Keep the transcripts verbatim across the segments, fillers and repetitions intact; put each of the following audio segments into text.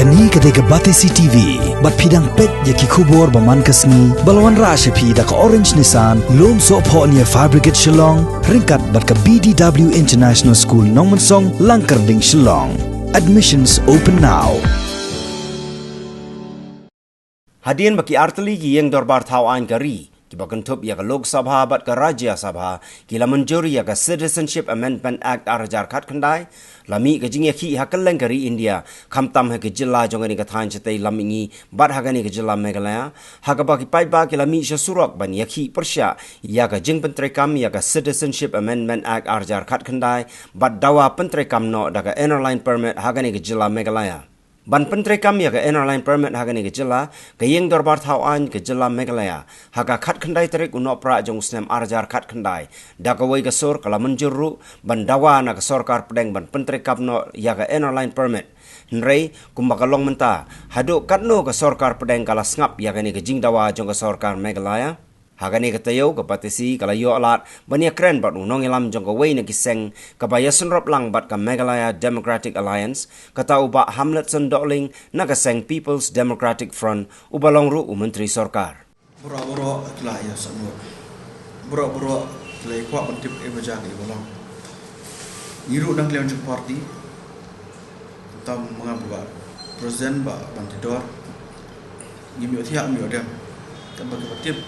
Kane ka dei ka Batesi T V, bad phi dang peit ïa ki khubor ba man ka sngi, ba la wanrah sha phi da ka Orange Nissan, lum sohphoh near Fire Brigade Shillong, ryngkat bad ka B D W International School Nongmensong, Langkyrding, Shillong. Admissions open now. Hadien ba ki artylli ki ïing dorbar thaw aiñ ka ri, kiba kynthup ïa ka Lok Sabha bad ka Rajya Sabha, ki la mynjur ïa ka Citizenship Amendment Act ar hajar khatkhyndai, la mih ka jingïakhih ha kylleng ka ri India, khamtam ha ki jylla jong kane ka thaiñ shatei lam mihngi, bad ha kane ka jylla Meghalaya, ha kaba ki paidbah ki la mih sha surok ban ïakhih pyrshah ïa ka jingpyntreikam ïa ka Citizenship Amendment Act ar hajar khatkhyndai, bad dawa pyntreikam noh da ka Inner Line Permit ha kane ka jylla Meghalaya. Ban pyntreikam ïa ka Inner Line Permit ha kane ka jylla, ka ïing dorbar thaw aiñ ka jylla Meghalaya, ha ka khatkhyndai tarik u Nohprah jong u snem ar hajar khatkhyndai, da kawei ka sur ka la mynjur ruh ban dawa na ka sorkar pdeng ban pyntreikam noh ïa ka Inner Line Permit. Hynrei, kumba ka long mynta, haduh katno ka sorkar pdeng ka la sngap ïa kane ka jingdawa jong ka sorkar Meghalaya? Ha kane ka taïew ka Batesi ka la ïoh lad ban ïakren bad u nongïalam jong kawei na ki seng kaba ïasynrop lang bad ka Meghalaya Democratic Alliance, kata u Bah Hamletson Dohling na ka seng People's Democratic Front, uba long ruh u Myntri Sorkar. Baroh baroh ki la ïa sah nud. Baroh baroh ki la ïa kwah ban tip ïa ba jia ïa ba long. Ngi ruh na ka liang jong ka party, tam ma nga ba president ba ban tidor, ngim ïoh thiah ngim ïoh dem. Tang ba kiba tip,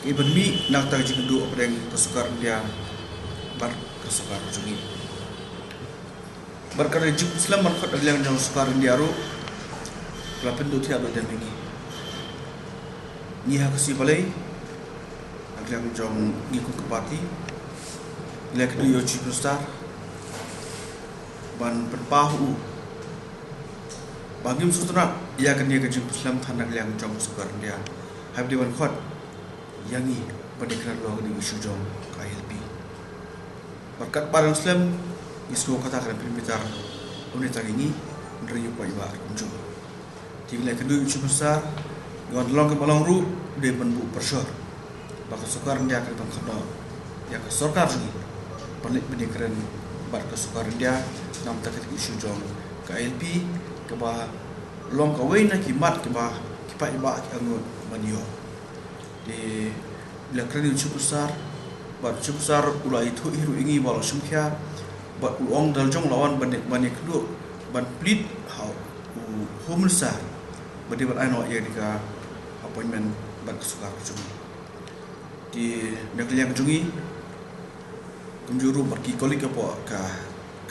ki ban mih na kata ka jingkynduh hapdeng ka sorkar India bad ka sorkar jong ngi. Bad ka jingpynslem ban khot na ka liang jong ka sorkar India ruh, ka la pynduh thiah duh dem ïa ngi. Ngi ha ka sngi Palei, na ka liang jong ngi kum ka party, ngi la kynduh ïa u Chief Minister ban pynpaw ha u ba ngim sngewtynnat ïa kane ka jingpynslem than na ka liang jong ka sorkar India, haba dei ban khot ïa ngi ban ïakren halor kane ka issue jong ka I L P. Bad katba dang slem, ngi sngew kata ka dang pynbitar, une tang ïa ngi, hynrei ïa u paidbah kumjuh. Te ngi la kynduh ïa u Chief Minister, ïa wan long kaba long ruh, dei ban buh pressure ba ka sorkar India ka dei ban khot noh ïa ka sorkar jong ngi ban leit ban ïakren bad ka sorkar India, namar kata ka issue jong ka I L P, kaba long kawei na ki mat kiba ki paidbah ki angnud ban ïoh. Te la kren ïa u Chief Minister, bad u Chief Minister u la ïathuh hi ruh ïa ngi ba u la shim khia, bad u ong da la jong u la wan ban, ban ïakynduh, ban plead ha u Home Minister ba dei ban ai noh ïa kane ka appointment bad ka sorkar ka jong ngi. Te na ka liang ka jong ngi, kumjuh ruh bad ki colleague hapoh ka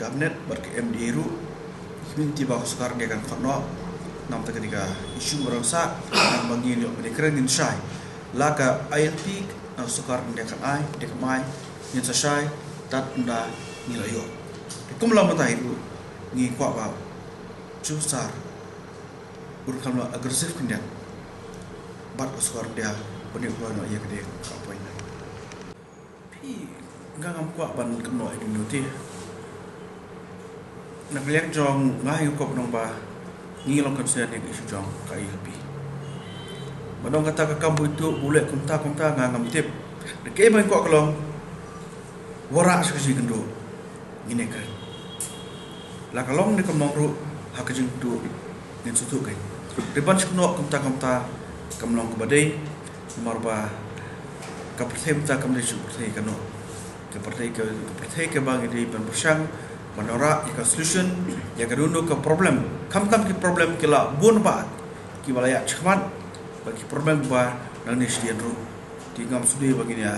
cabinet bad ka M D A ruh, ngi kyrmen te ba ka sorkar India kan khot noh namar kata ka issue ba dang sah, namar ngi ïoh ban ïakren ngin shai. La ka I L P, na ka sorkar India kan ai, India kan ai, ngin sa shai, tad ynda ngi la ïoh. Te kum la mynta hi ruh, ngi kwah ba u Chief Minister un kham long aggressive khyndiat bad ka sorkar India ban ïoh poi noh ïa kane ka appointment. Phi, nga ngam kwah ban kynnoh ïa kane te. Na ka liang jong nga, nga kwah ban ong ba ngi long concern ïa ka issue jong ka I L P. Ba dang kata ka kam ba u ïathuh ba u leh kumta kumta, nga ngam tip. Te kaei ba nga kwah ka long, wanrah sha ka jingïakynduh ngin ïakren. La ka long ne kam long ruh, ha ka jingïakynduh ngin sngewthuh kein. Te ban shu kynnoh kumta kumta kam long kaba dei, namar ba ka pyrthei mynta kam dei shu pyrthei kano. Ka pyrthei ka, ka pyrthei kaba ngi dei ban pyrshang ban wanrah ïa ka solution ïa kano kano ka problem. Khamtam ki problem ki la bun bha kiba la ïaid shakhmat, bad ki problem ba nangne shisien ruh. Te ngam sngewdei ba ngin ïa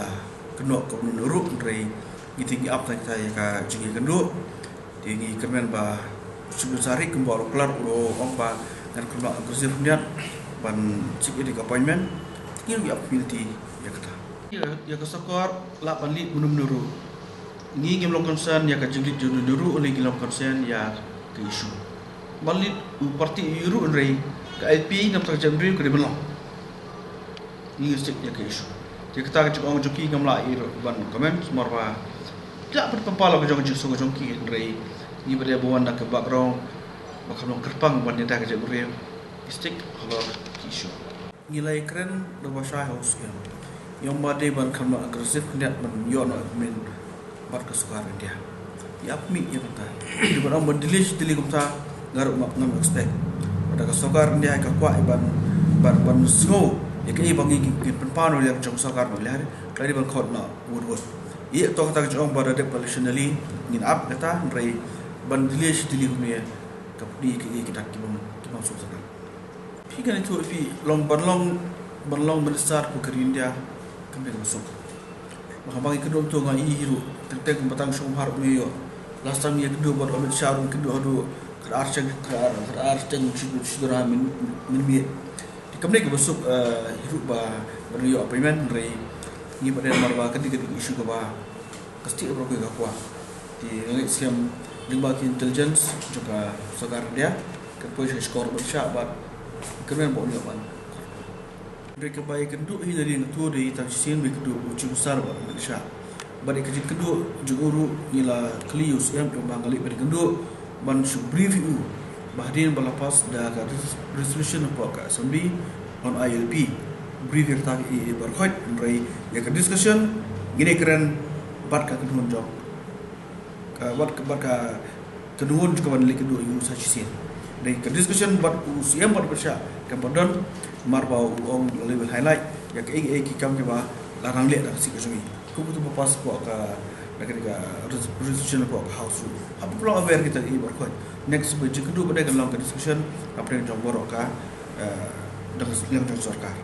kynnoh kumno ruh, hynrei ngi te ngi ap tang kita ïa ka jingïakynduh. Te ngi kyrmen ba u Chief Minister kumba u la kular, u la ong ba ngan kham long aggressive khyndiat ban seek ïa ka appointment. Te ngi ruh ngi ap community ïa kata. Ïa, ïa ka sorkar lah ban lead mynno mynno ruh. Ngi ngim long concern ïa ka jinglead jong uno uno ruh, ngi long concern ïa ka issue. Ban lead u party uno uno ruh, hynrei ka I L P namar ka jaitbynriew ka dei ban long. Ngi stick ïa ka issue. Te kata ka jingong jong ki ngam lah ïa ban comment, namar ba ki lah ban pynpaw la ka jong ka jingsngew ka jong ki, hynrei ngi ba dei ba wan na ka background ba kham long kyrpang ban ïada ka jaitbynriew, ngi stick halor ka issue. Ngi la ïakren da ba shai ha u Syiem. Ngi ong ba dei ban kham long aggressive khyndiat ban ïoh noh agreement bad ka sorkar India. Ïa pynmih ïa kata. Dei ban ong ban delay shi delay kumta, nga ruh ngam, ngam expect. Ka sorkar India ka kwah ban, ban, ban sngew ïa kaei ba ngi, ngi pynpaw na liang jong sorkar Meghalaya, ka dei ban khot na vote, vote. Ïa to kata ka jong ba da dep electionally ngin ap kata, hynrei ban delay shi delay kumne ka dei kaei kita ki bym, ki bym suk sana. Phi kan ïathuh phi long ban long, ban long minister ko ka ri India kam dei kaba suk. Ba haba ngi kynduh to nga i hi ruh, teng teng kumba tang shong har u ïoh. Last time ngi kynduh bad Amit Shah ruh kynduh haduh khatar seng, khatar, khatar seng shi, shi dara min, min miet. Te kam dei kaba suk, eh, hi ruh ba, ba ngi ïoh appointment, hynrei ngi pat dei namar ba ka dei ka dei issue kaba ka stieh baroh ka kwah. Te nga ngeit skhem lyngba ki intelligence jong ka sorkar India kan poi sha shkor Amit Shah bad kyrmen ba un ïoh ban. Hynrei kaba ïakynduh hi na liang ka tu dei tang shisien ba ïakynduh u Chief Minister bad Amit Shah. Bad ïa ka jingkynduh jong u ruh ngi la kylli u Syiem jong Bangali ban ïakynduh ban shu brief ïa u ba hadien ba la pass da ka res-, resolution hapoh ka Assembly on I L P. Brief ïa kata ka ïa bar khoit, hynrei ïa ka discussion ngin ïakren bad ka kynhun jong ka, bad ka, bad ka kynhun jong ka ban leit kynduh ïa u sa shisien. Dei ka discussion bad u Syiem bad Amit Shah kam pat don, namar ba u ong la lei ban highlight ïa kaei kaei ki kam kiba la nang leh da ka seng ka jong ngi. Kum kata ba pass hapoh ka, da ka, da ka res-, resolution hapoh ka House ruh. Haba pynlong aware kita ïa bar khoit. Next ba jingkynduh ba dei kan long ka discussion hapdeng jong baroh ka, eh, da ka liang jong sorkar.